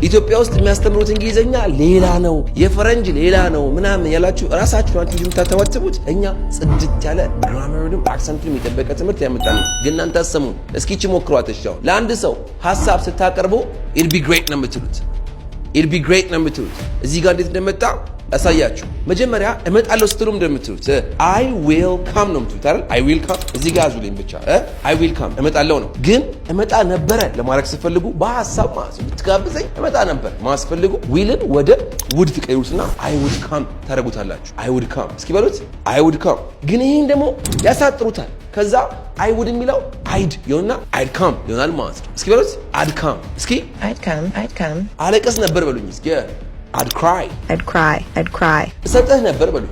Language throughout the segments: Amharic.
ኢትዮጵያ ውስጥ የሚያስተምሩት እንግሊዝኛ ሌላ ነው፣ የፈረንጅ ሌላ ነው ምናምን ያላችሁ ራሳችሁ ናችሁ የምታተባትቡት። እኛ ጽድት ያለ grammar ኡንም accent ኡንም የጠበቀ ትምህርት ያመጣል። ግን እናንተ አሰሙ። እስኪ ይቺ ሞክሯት። እሺ አሁን ለአንድ ሰው ሀሳብ ስታቀርቡ "It'd be great" ነው የምትሉት። "It'd be great" ነው የምትሉት። እዚህ ጋር እንዴት እንደመጣ ያሳያችሁ። መጀመሪያ እመጣለሁ ስትሉ እንደምትሉት "I will come" ነው የምትሉት አይደል? "I will come" እዚህ ጋር ያዙልኝ ብቻ። "I will come" እመጣለሁ ነው። ግን እመጣ ነበረ ለማድረግ ስትፈልጉ፣ በሀሳብ ማለት ነው፣ ብትጋብዘኝ እመጣ ነበር ማለት ስትፈልጉ will ን ወደ would ትቀይሩትና "I would come" ታደርጉታላችሁ። "I would come" እስኪ በሉት። "I would come"። ግን ይህን ደግሞ ያሳጥሩታል። ከዛ "I would" የሚለው "I'd" ይሆንና "I'd come" ይሆናል ማለት ነው። እስኪ በሉት፣ "I'd come" እስኪ። I'd come. I'd come. አለቅስ ነበር በሉኝ እስኪ። "I'd cry." I'd cry. I'd cry. እሰጥህ ነበር በሉኝ።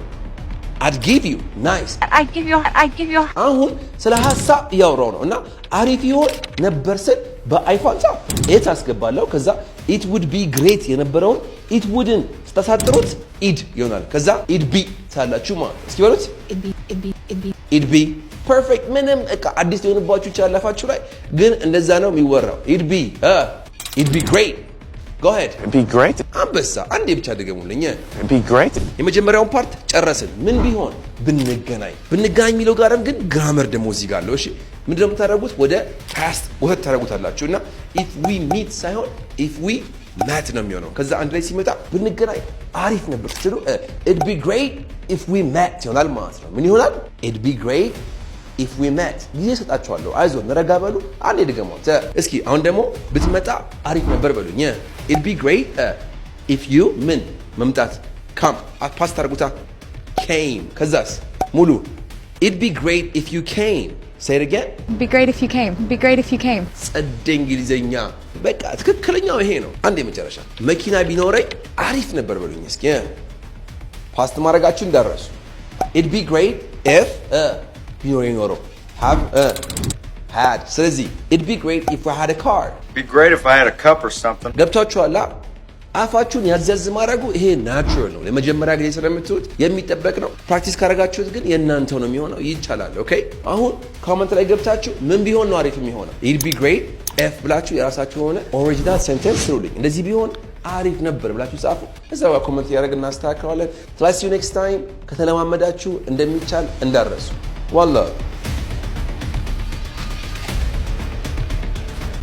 "I'd give you." Nice. I'd give you, I'd give you. አሁን ስለ ሀሳብ እያወራው ነው እና አሪፍ ይሆን ነበር ስል በ I ፋንታ it አስገባለሁ። ከዛ "it would be great" የነበረውን "it would" ን ስታሳጥሩት "it'd" ይሆናል። ከዛ "it'd be" ትላላችሁ ማለት ነው። እስኪ በሉት። It'd be, it'd be, it'd be. "It'd be." Perfect። ምንም እቃ አዲስ ሊሆንባችሁ ይችላል አፋችሁ ላይ፣ ግን እንደዛ ነው የሚወራው። It'd be great. Go ahead. It'd be great. አንበሳ፣ አንዴ ብቻ ድገሙልኝ። It'd be great. የመጀመሪያውን part ጨረስን። ምን ቢሆን? ብንገናኝ። ብንገናኝ የሚለው ጋርም ግን grammar ደግሞ እዚህ ጋር አለው። እሺ፣ ምንድነው የምታደርጉት? ወደ past ወተት ታደርጉታላችሁ እና "if we meet" ሳይሆን "if we met" ነው የሚሆነው። ከዛ አንድ ላይ ሲመጣ ብንገናኝ አሪፍ ነበር ስትሉ "it'd be great if we met" ይሆናል ማለት ነው። ምን ይሆናል? "It'd be great if we met." ጊዜ እሰጣችኋለሁ። አይዞን፣ ረጋ በሉ። አንዴ ድገሟት እስኪ። አሁን ደግሞ ብትመጣ አሪፍ ነበር በሉኝ። "It'd be great if you" ምን መምጣት? "Come" past አድርጉታ፣ "came"። ከዛስ ሙሉ "It'd be great if you came." Say it again. It'd be great if you came. It'd be great if you came. ጸደ እንግሊዘኛ፣ በቃ ትክክለኛው ይሄ ነው። አንድ የመጨረሻ፣ መኪና ቢኖረኝ አሪፍ ነበር በሉኝ እስኪ። Past ማድረጋችሁ እንዳትረሱ። "It'd be great if" ቢኖረኝ ኖሮ፣ "have", "had"። ስለዚህ "It'd be great if I had a car." Be great if I had a cup or something. ገብቷችኋላ? አፋችሁን ያዝ ማድረጉ ይሄ natural ነው። ለመጀመሪያ ጊዜ ስለምትሉት የሚጠበቅ ነው። Practice ካደረጋችሁት ግን የእናንተው ነው የሚሆነው። ይቻላል። Okay፣ አሁን comment ላይ ገብታችሁ ምን ቢሆን ነው አሪፍ የሚሆነው? "It'd be great if" ብላችሁ የራሳችሁ የሆነ original sentence ስሩልኝ። እንደዚህ ቢሆን አሪፍ ነበር ብላችሁ ጻፉ። እዛ ጋር comment እያደረግን እናስተካክለዋለን። Till I see you next time። ከተለማመዳችሁ እንደሚቻል እንዳትረሱ። One love.